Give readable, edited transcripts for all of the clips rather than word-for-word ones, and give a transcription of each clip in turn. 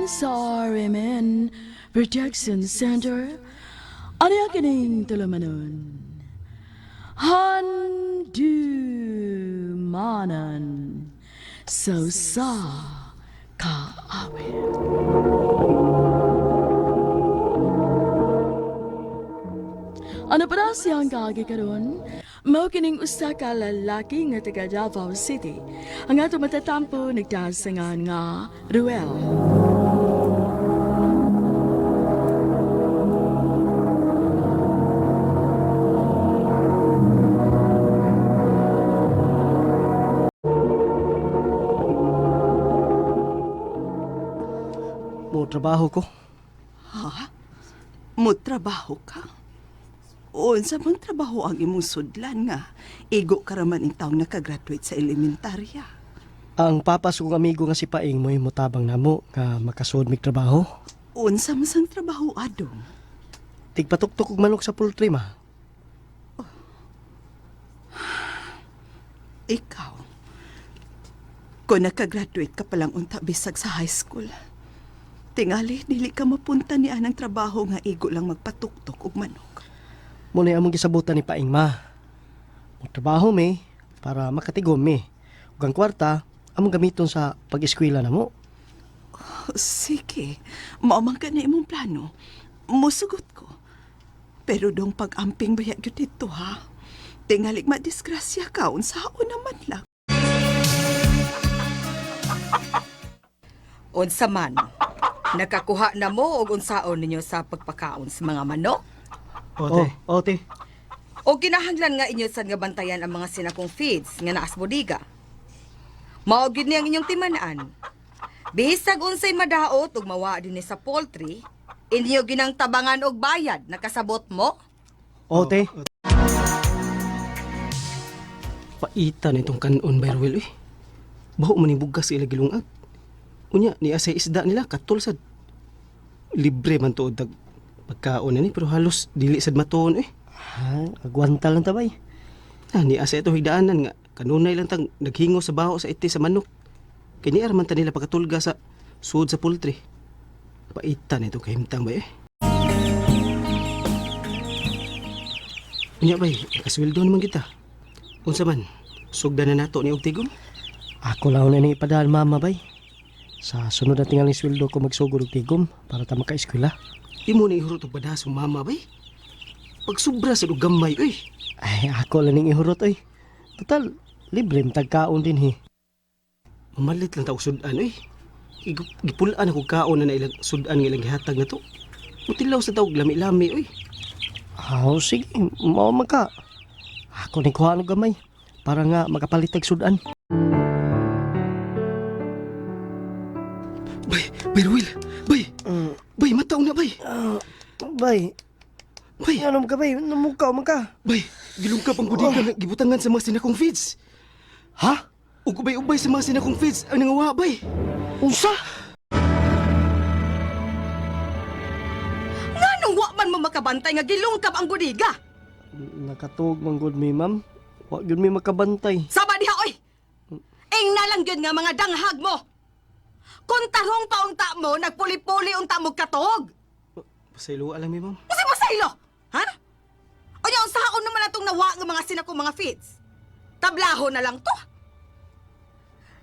Gikan sa RMN Protection Center, ano ang kining tulumanon? Handumanan so sa kaawit. Ano pa na siyang kaagi karon? Mao kining usa ka lalaki nga taga Davao City. Ang ato matatampo nagtasangan nga Ruel. Mo trabaho ko. Ha? Mutrabaho ka? Unsa man trabaho ang imong sudlan nga? Igo ka raman ing taong nakagraduate sa elementarya. Ang papa sa kong amigo nga si Paing mo'y motabang namo nga makasuod mig trabaho. Unsa man sang trabaho adong? Tigpatuktok og manok sa poultry ma. Ikaw. Kung nakagraduate ka palang unta bisag sa high school. Tingali, dili ka mapunta ni anang trabaho nga igo lang magpatuktok og manok. Mo na among gisabutan ni Paing ma. Mo trabaho mi para makatigom mi. Ug ang kwarta among gamiton sa pag-eskwela namo. Sige, mao man ka na imong plano. Musugot ko. Pero dong pag-amping baya gyud dito ha. Tingalig madisgrasya ka unsaon naman lang. Unsa man, nakakuha na mo og unsaon ninyo sa pagpakaon sa mga manok? Ote. Oh, ote. O kinahanglan nga inyo sad nga bantayan ang mga sinakong feeds nga naas bodega. Mao gyud ni ang inyong timan-an. Bisag unsay madaot ug mawa dinhi sa poultry, inyo ginang tabangan og bayad, nakasabot mo? Ote. Paita na itong kanon by Ruel eh. Baho man yung bugas sa ilang gilungag. Unya, ni asay isda nila, katol sad. Libre man tuod tag pagkaon na ni, pero halos dili sad matuon eh. Ha, agwanta lang tabay. Ah, ni asay ito higdaanan nga, kanunay lang tang naghingo sa baho sa iti sa manok. Kini man ta nila pagkatulga sa suod sa poultry. Paita na itong kahimtang ba eh. Unya bay, nakasweldo naman kita. Unsa man, sugdan na nato ni og tigom. Ako lang na ni ipadaan mama bay. Sa sunod na tingaling sweldo ko magsugod og tigom para ta makaeskwela. Imo ni ihurot og badas mong mama bay. Pagsubra sa og gamay oy. Ay, ako lang ning ihurot oy. Total, libre tagkaon din he. Mamalit lang ta og sudan oy. Gipulaan ako kaon na ilang sudan nga ilang gihatag na to. Mutilaw sa tawag lami-lami oy. Aw, sige, mao man ka. Ako ni kuha og gamay para nga makapalit tag sudan. Bay, bay Ruel, bay. Bay mataw na bay. Bay, Bay, ano ka bay? Namukaw man ka. bay, gilungkap ang bodega nga gibutangan sa mga sinakong feeds. Ha? Ug ubay-ubay sa mga sinakong feeds ang nangawa bay. Unsa? Nganong wa man mo makabantay nga gilungkab ang bodega? Nakatuog man gud mi, ma'am. Wa gyud mi makabantay. Saba diha oy. Ing na lang gyud nga mga danghag mo. Kung tarong paunta mo, nagpuli-puli unta mo katog. Pasaylo alam mi ma'am. Kasi mo sa ilo, ha? O yung saon naman atong nawa ng mga sinako mga feeds. Tablaho na lang to.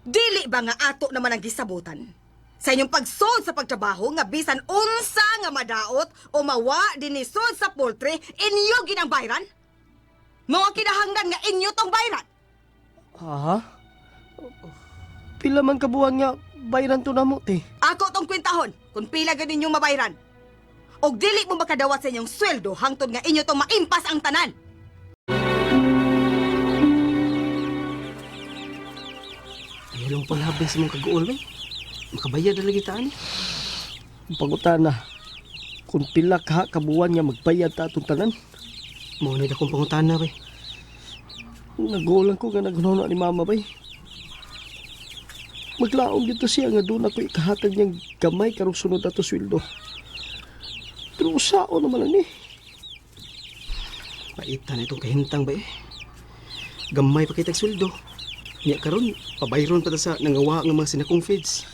Dili ba nga ato naman ang gisabutan? Sa inyong pagsod sa pagtrabaho nga bisan unsa nga madaot o mawa dinisod sa poultry, inyo ginang bayran? Mga kinahanglan nga inyo tong bayran. Ha? Pila man ka buwan nga bayran to namo te. Ako tong kwentahon kung pila ganin inyong mabayran. Og dili mo makadawat sa inyong sweldo hangtod nga inyo tong maimpas ang tanan. Ayalong palabay sa mong kaguol bay. Makabayad na lagi ta ani. Pagutan na. Kung pila ka kabuwan nga magbayad ta atong tanan. Mao na akong pangutana bay. Nagulang ko nga naghunahuna ni mama bay. Maglaom dito siya nga doon ako ikahatag niyang gamay karong sunod ato sweldo. Pero usao naman ani. Paita na itong kahimtang ba eh. Gamay pa kitag sweldo. Niya karon, pabayron pa ta sa nangawa nga mga sinakong feeds.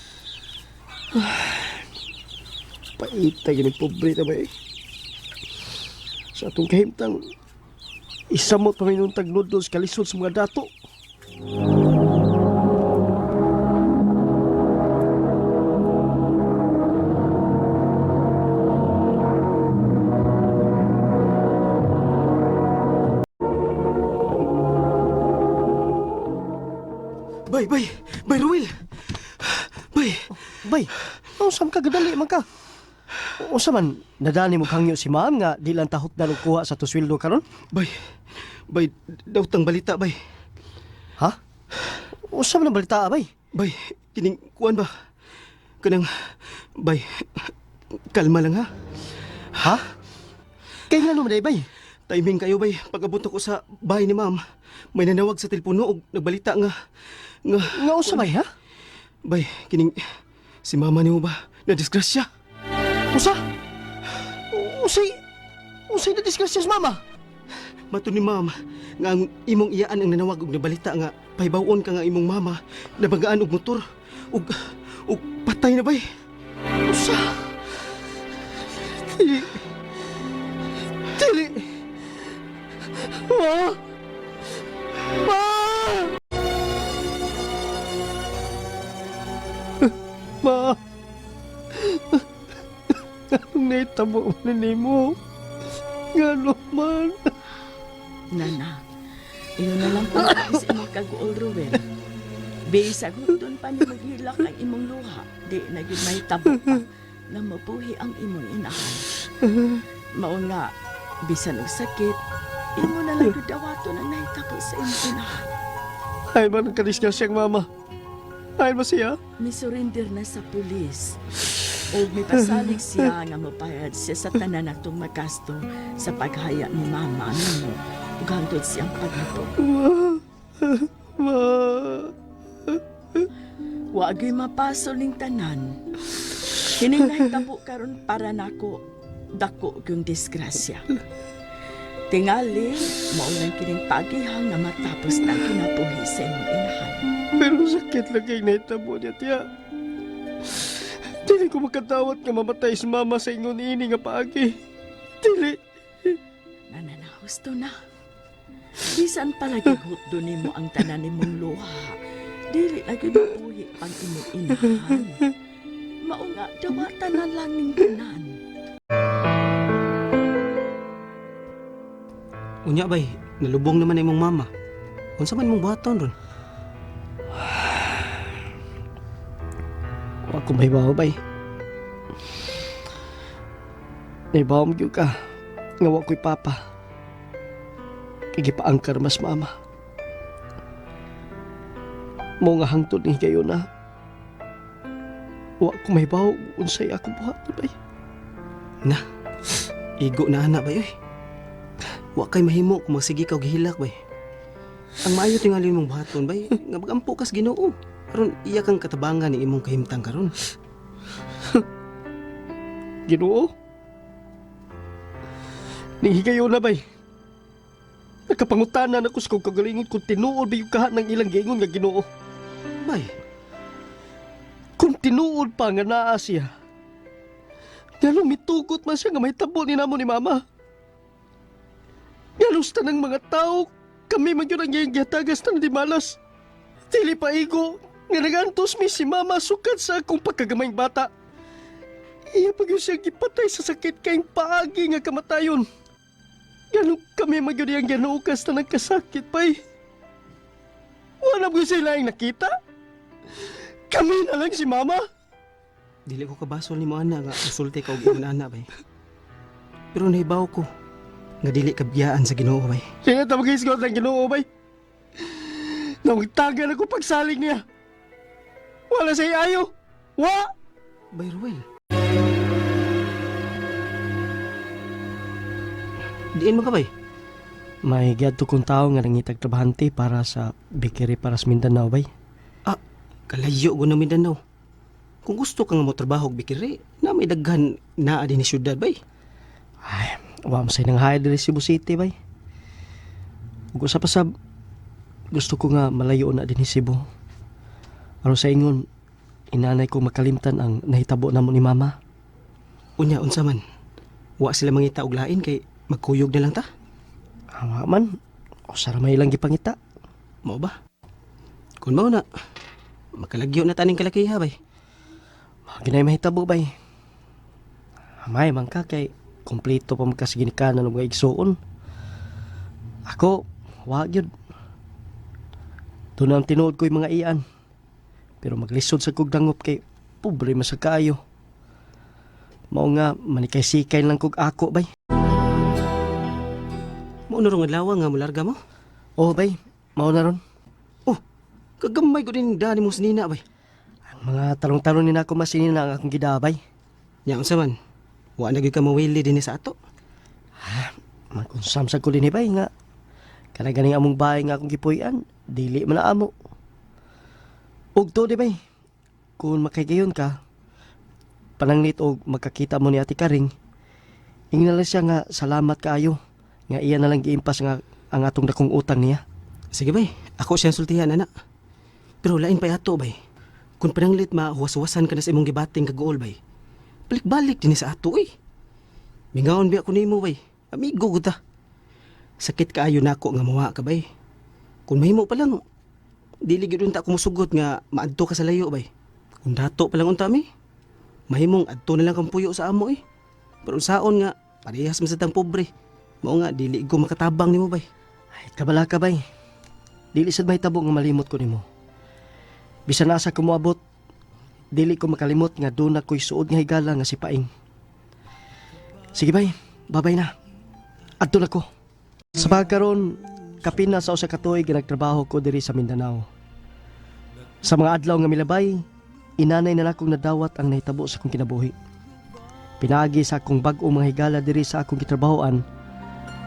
Paita gini pobre ta bay. Sa atong kahimtang, isamot pa may tag noodles kalisod sa mga dato. Bay, bay! Bay, Ruel! Bay! Bay, unsa man ka gadali man ka? Unsa man nadani mo hangyo si ma'am nga di lang tahot na kuha sa tusweldo karon? Bay! Bay, daw tang balita, bay. Ha? Unsa man ang balita bay? Bay, kining kuan ba? Kanang, bay, kalma lang ha. Ha? Kay ngano man day bay? Timing kayo, bay. Pag-abot ako sa bahay ni ma'am, may nanawag sa telepono og nagbalita nga, nga, Nga unsa bay ha? bay, kining, si mama nimo ba, na-disgrasya. Unsa? Unsay unsay na disgrasya sa mama? Mato ni ma'am, nga ang imong iyaan ang nanawag og nabalita nga pahibaw-on ka nga imong mama nabanggaan og motor ug ug patay na bay. Unsa? Dili. Dili. Ma! Ma! Ma! Anong naitabo man nimo? Ngano man? Nana, iyo na lang pala sa imong kaguol, Ruel. Bisag hudon pa ni maghilak ang imong luha, di na gyud mahitabo pa nga mabuhi ang imong inahan. Mao nga, bisan og sakit, imo na lang gyud dawaton ang nahitabo sa imong inahan. Ay man ang kadisgrasya ang mama. Ay ba siya? Misurrender na sa pulis. O may pasalig siya nga mabayad siya sa tanan natong magasto sa paghaya ni mama nimo ug hangtod siyang paglubong. Ma! Ma! Wa gyud mapasol ning tanan. Kining nahitabo karon para nako dako gyung disgrasya. Tingali, mao lang kining pagihang nga matapos na ang kinabuhi sa imong inahan. Pero sakit lang kay nahitabo niya, tiya. Dili ko makatawat nga mamatay si mama sa ingon ini nga paagi. Dili. Nananahusto na. Bisan pala gihutdo nimo ang tanan nimong luha. Dili na gyud mabuhi pang imong inahan. Mao nga dawatan na lang ning tanan. Unya bay, nalubong naman imong mama. Unsa man imong buhaton ron? Wa ko mahibaw, bay. Nahibaw mo gyud ka. Nga wa ko'y papa. Kay gipaangkar mas mama. Mo nga hangtod ni higayon na. Wa ko mahibaw unsay ako buhaton, bay. Na, igo na ana bay oy. Wa kay mahimo kung magsige ka og gihilak bay. Ang maayo tingali imong buhaton bay, nga magampo kas Ginoo. Aron iya kang katabangan ning imong kahimtang karon. Ginoo. Ning higayon na bay. Nakapangutanan ako sa kong kagalingon kung tinuod ba yung kaha ng ilang giingon nga Ginoo. Bay, Kung tinuod pa nga naa siya. Nganong mitugot man siya nga mahitabo ni namo ni mama. Nganong sa tanang mga tao, kami man yun ang iyang gihatagas na di malas. Dili pa igo, nga nagantos mi si mama sukad sa akong pagkagamayng bata. Iya pag yun siya gipatay sa sakit kayong paagi nga kamatayon. Ganong kami man yun iyang ginuukas na nagkasakit pay. Wala mo sila yung nakita? Kami na lang si mama. dili ko kabasol nimo ana nga musulti ka og ingon ana bay. Pero nahibaw ko nga dili ka biyaan sa Ginoo bay. Siya na magisgot ng Ginoo bay. Namagtagan ako pagsalig niya. Wala sa ayo. Wa! Bay Ruel. Diin man ka bay? May giadto kong tao nga nangitag trabahante para sa bakery para sa Mindanao bay. Ah, kalayo ko na Mindanao. Kung gusto ka nga mo trabaho og bikiri, na may daghan naa din ni syudad bay. Ay, wa mo say nang hayad diri Cebu City bay. Ug usa pa sab gusto ko nga malayo na din Cebu. Aron sa ingon, inanay ko makalimtan ang nahitabo namo ni mama. Unya unsa man? Wa sila mangita og lain kay magkuyog na lang ta. Awa man, usa ra may ilang gipangita. Mao ba? Kun mao na, makalagyo na taning kalakiha bay. Mao ginay mahitabo bay. Amay man ka kay kompleto pa man ka sa ginikanan ug mga igsuon. Ako, wa gyud. Doon ang tinuod ko'y mga ian. Pero maglisod sa kog dangop kay pobre man sa kaayo. Mao nga manikay-sikay lang kog ako bay. Mao na rong adlaw nga mularga mo. Oh bay, mao na ron. Oh, kagamay ko din dani mo sinina bay. Ang mga tarong-tarong ni nako masinina ang akong gidabay. Nya unsa man? Wa na gyud ka mawili dinhi sa ato. Magkonsam sa ko dinhi bay nga kana ganing among bahay nga akong gipuy-an, dili man na amo. Ug to di bay, kung makaygayon ka, pananglit og magkakita mo ni Ate Karing, ingna lang siya nga salamat kaayo nga iya na lang giimpas nga ang atong dakong utang niya. Sige bay, ako siyang sultihan ana. Pero lain pa ato bay. Kung pananglit mahuwas-huwasan ka na sa imong gibating kaguol bay. Balik-balik dinhi sa ato eh. Mingaon biya ko nimo bay. Amigo gud ta. Sakit kaayo nako nga mawa ka bay. Kung mahimo pa lang dili gyud unta ko mosugot nga maadto ka sa layo bay. Kung dato pa lang unta mi. Mahimong adto na lang kang puyo sa amo eh. Pero unsaon nga parehas man sa tang pobre. Mao nga dili ko makatabang nimo bay. Ay, kabala ka bay. Dili sad mahitabo nga malimot ko nimo. Bisan asa ko moabot, dili ko makalimot nga doon na ko'y suod nga higala nga si Paing. Sige bay, babay na. Adto na ko. Sa pagkaron, kapin na sa usa ka tuig nga nagtrabaho ko diri sa Mindanao. Sa mga adlaw nga milabay, inanay na nakong nadawat ang nahitabo sa akong kinabuhi. Pinagi sa akong bag-o mga higala diri sa akong gitrabahoan,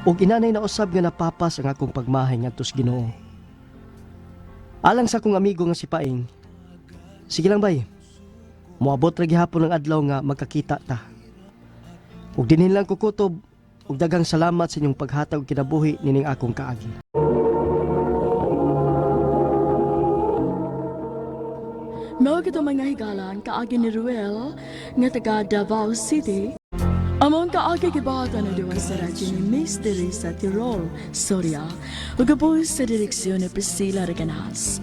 ug inanay na usab nga napapas ang akong pagmahay ngadto sa Ginoo. Alang sa akong amigo nga si Paing, sige lang bay, moabot ra gihapon ang adlaw nga magkakita ta. Ug dinhin lang ko kutob ug daghang salamat sa inyong paghatag og kinabuhi nining akong kaagi. Mao gito mga higala ang kaagi ni Ruel nga taga Davao City. Among kaagi gibata na duwa sa radyo ni Miss Teresa Tirol, Soria, ug gaboy sa direksyon ni Priscilla Reganas.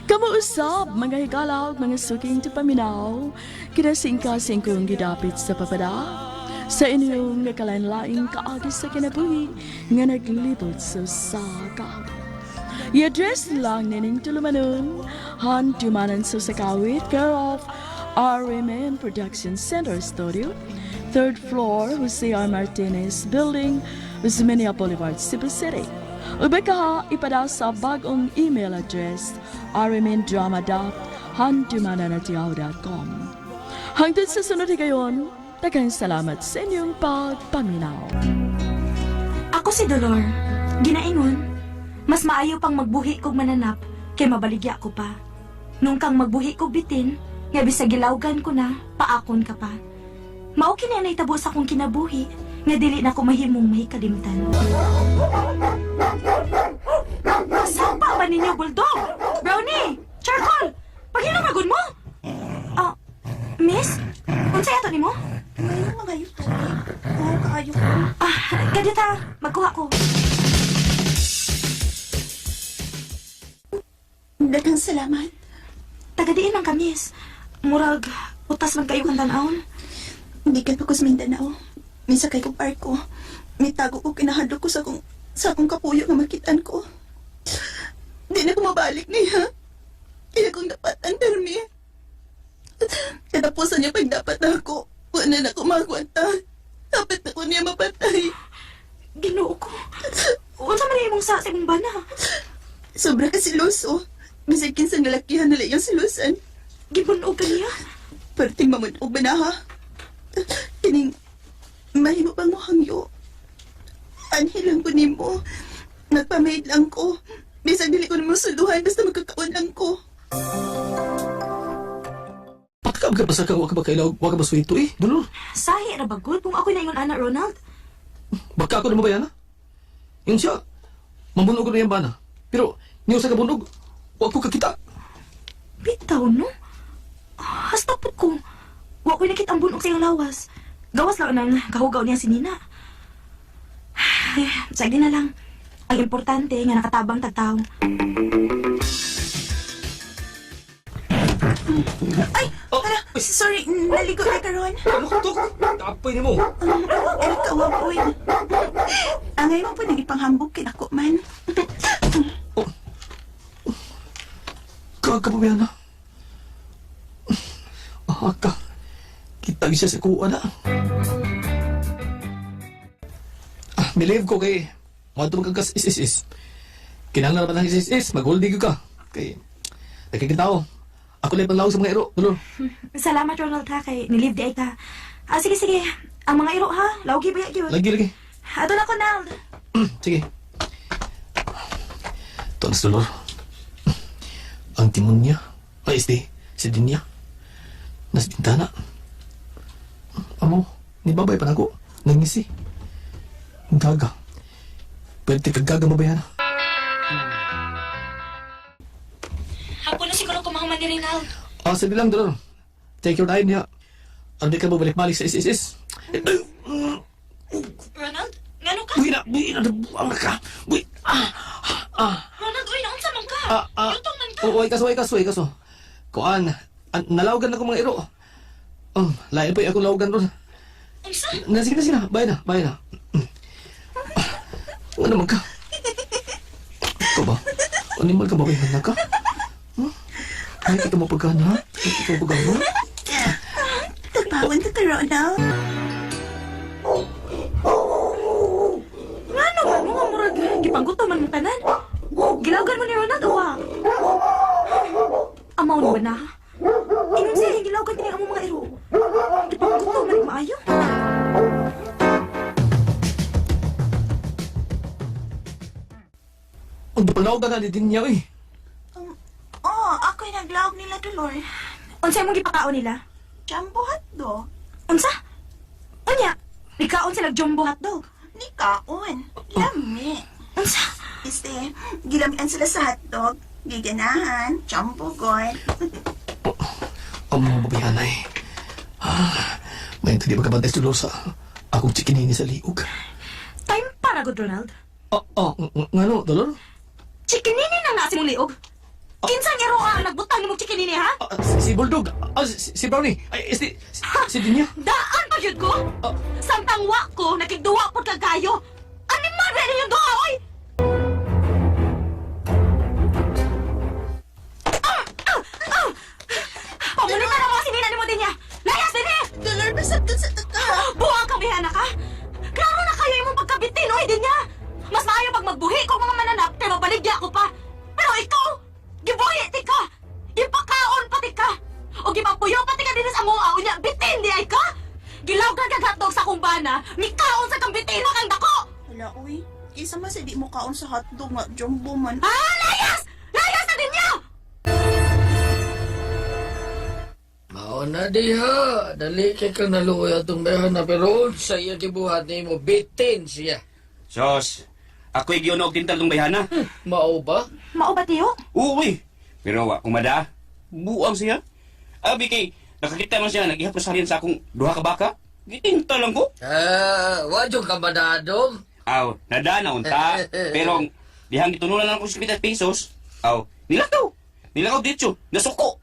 Kamo usab mga higala ug mga suking tupaminaw, kinasingka-singkong gidapit sa papada, sa inyong kalain-laing kaagi sa kinabuhi nga naglibot sa usa ka adlaw. I-address lang nining tulumanon, Han Dumanan sa Sakawit, care of RMN Production Center Studio, third floor, Jose R. Martinez Building, Osmeña Boulevard, Cebu City. Ug baka ipada sa bagong email address rmndrama.handumanan@yahoo.com. Hangtod sa sunod higayon, daghang salamat sa inyong pagpaminaw. Ako si Dolor. Ginaingon, mas maayo pang magbuhi kog mananap kay mabaligya ko pa. Nung kang magbuhi kog bitin, nga bisag gilawgan ko na, paakon ka pa. Mao kini ang nahitabo sa akong kinabuhi, nga dili na ko mahimong mahikalimtan. Sapa ba ninyo, bulldog? Brownie! Charcoal! Paghinamagon mo! Ah, miss? Unsay ato nimo? May mga tubig. Oo, kaayo ko. Ah, kadita, magkuha ko. Daghang salamat. Tagadiin man ka, miss. Murag, utas man kayo kang tan-awon. Hindi ka pa ko sa Mindanao. Misakay ko barko. Mitago ko kinahadlok ko sa akong kapuyo nga makitaan ko. Di na ko mabalik niya. Iya kong dapat ang permi. Katapusan niya pag dapat na ako. Wala na ako magwanta. Dapat na ko niya mapatay. Ginoo ko. Unsa man imong sa imong bana? Sobra ka siloso. Bisag kinsa nga lakihan nila iyang silosan. Gibunog ka niya. Perting mamunog ba na ha? Kining, mahimo bang mo hangyo? Anhi lang ko nimo. Nagpamade lang ko. Bisag dili ko nimo sulduhan basta magkakaon lang ko. Patkab ka ba sa kang waka ba kailaw, waka ba suwito eh? Dolor, Sahi ra ba gud kung ako naingon ana Ronald? baka ako na mabayana. Yun siya, mabunog ko na yung bana. Pero, niyo sa kabunog, wag ko kakita. Bitaw no. Hasta pud ko. Wa ko'y nakita ang bunog sa iyang lawas. Gawas lang nang kahugaw niya si Nina. Ay, sagdi na lang. Ang importante nga nakatabang tagtao. Ay, hala, sorry, naligo na karon. Ano ka to? Tapoy nimo. El kawapoy. Angay mo po nang ipanghambog kay ako man. Gaga ba na? Ah, ka. Kita siya sa kuha na. Ah, believe ko kay Mato magkagas is is is. Kinahanglan pa ng is is is, magholding ka. Kay nakikita ko. Ako lang panglawag sa mga iro, Dolor. Salamat, Ronald, ha, kay nilive di ay ka. Ah, sige, sige. Ang mga iro, ha? Lawgi ba yun? Lagi lagi. Ato na ko, Nald. Sige. Ito na si Dolor. Ang timon niya. Ay, este, si Dinya. Nasa bintana. Amo, ni babay pa nako. Nangisi. Gaga. Pwede ka gaga mabayana. Hapon na siguro kumahuman ni Ronald. Ah, sabi lang, Dolor. Take your time niya. Ano di ka babalik-balik sa SSS? Eh, ay, Ronald, ngano ka? Buwi na, buwi na, buwang ka. Buwi, ah, ah. Ronald, uy, naunsa man ka? Ah, ah. Lutong man ka. Oo, ay kaso, ay kaso, ay kaso. Kuan, nalawgan na ko mga iro. Lain pa yung akong lawgan ron. Unsa? Na, sige na, sige na. Bye na, bye na. Ano man ka? Ikaw ba? Animal ka ba kayo ka? Hmm? Ay, kita mo pagkana, ha? Kita mo pagkana? Tagpawan ka ka, Ronald. Ngano man mo nga murag gipanggutom man mong tanan? Gilawgan mo ni Ronald o wa? Amaw ni ba na? Ingon siya gilawgan kini among mga iro. Gipanggutom man maayo. Ang dapalawgan na ni Dinya, eh. Oh, ako'y naglaog nila, Dolor. Unsa imong gipakaon nila? Jumbo hotdog. Unsa? Unya, nikaon sila jumbo hotdog. Ni kaon. Lami. Unsa? Este, gilamian sila sa hotdog. Giganahan, jumbo goy. Ang mga babayana, eh. Ah, may hindi magkabantay sa sa akong chikinini sa liog. Time para gud Ronald. Ah, ah, ngano, Dolor? Chikinini na nga si mong liog. Kinsang iro ang nagbutang nimong chikinini ha? Ah, si Bulldog! Ah, si Brownie! Ay, este, si Dinya! Daan pa gyud ko. Ah. Samtang wa ko nakigduwa pod kagayo. Animal ba yung duha oy? Ah! Ah! Ah! Pamunita na mga sinina ni mo din niya. Layas din eh! Dolor, masaktan sa taka. Buang kang bihana ka! Klaro na kayo imong pagkabitin, oy, din niya! Mas maayo pag magbuhi ko mga mananap kay mabaligya ko pa. Pero ikaw, gibuhi ti ka! Gipakaon pati ka! O gipampuyo pati ka din sa amoa, unya, bitin di ay ka! Gilawgan kag hotdog sa kumbana, mikaon sa kang bitin kang dako! Hala, uy. Isa man sa di mo kaon sa hotdog nga jumbo man. Ah, layas! Layas na din niya! Mao na diha, dali kay kang naluoy atong meron na pero sa iya gibuhat nimo bitin siya. Sos, ako'y giunog din talong bayhana. Mao ba? Mao ba, tiyo? Uy, pero wa kumada. Buang siya. Abi kay nakakita man siya nagihap sa sa akong duha ka baka. Gitinta lang ko. Ah, wa jud ka madadong. Aw, nadana unta. Pero dihang gitunulan lang ko 50 pesos. Aw, nilakaw. Nilakaw dito. Nasuko.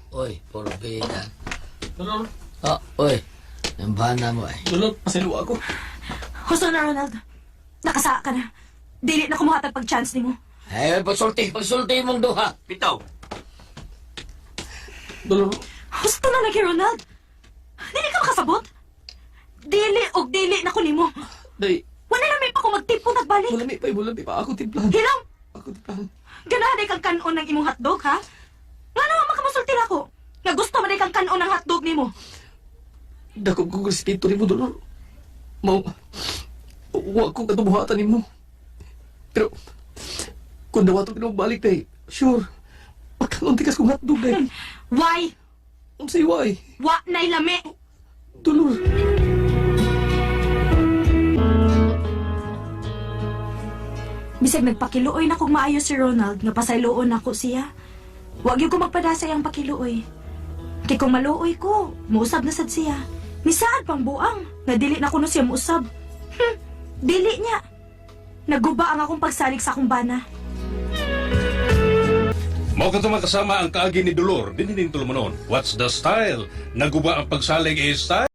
Oy, porbida. Dolor, Ah, oy. Nambana mo ay. Dolor, pasaylo ako. Husto na, Ronald. Nakasaa ka na. Dili na kumuhatag pag chance nimo. Ay, pagsulti, pagsulti mong duha. Bitaw. Dolor, Husto na lagi, Ronald. Dili ka makasabot. Dili og dili na ko nimo. day, Wala na may pa ko magtipo nagbalik. mulami pa, mulami pa. Ako timplahan. Hilom! Ako timplahan. Ganahan kang kanon ng imong hotdog, ha? Nga naman makamusulti na ko. Nga gusto man kang kanon ng hotdog nimo. Dako ko respeto nimo, Dolor. Mao, wa ko katubuhatan nimo. Pero, kung dawaton ka balik, day, sure, pagkanon tikas kong hotdog, day. Why? Unsay why? Wa na'y lami. Dolor. Bisag nagpakiluoy na kog maayo si Ronald, nga pasayloon nako siya. Wa gyud ko magpadasay ang pakiluoy. Kay kung maluoy ko, muusab na sad siya. Nisaad pang buang, nga dili na kuno siya muusab. Dili niya. Naguba ang akong pagsalig sa akong bana. Mao kadto, mga kasama, ang kaagi ni Dolor dinhi ning tulumanon. What's the style? Naguba ang pagsalig is style.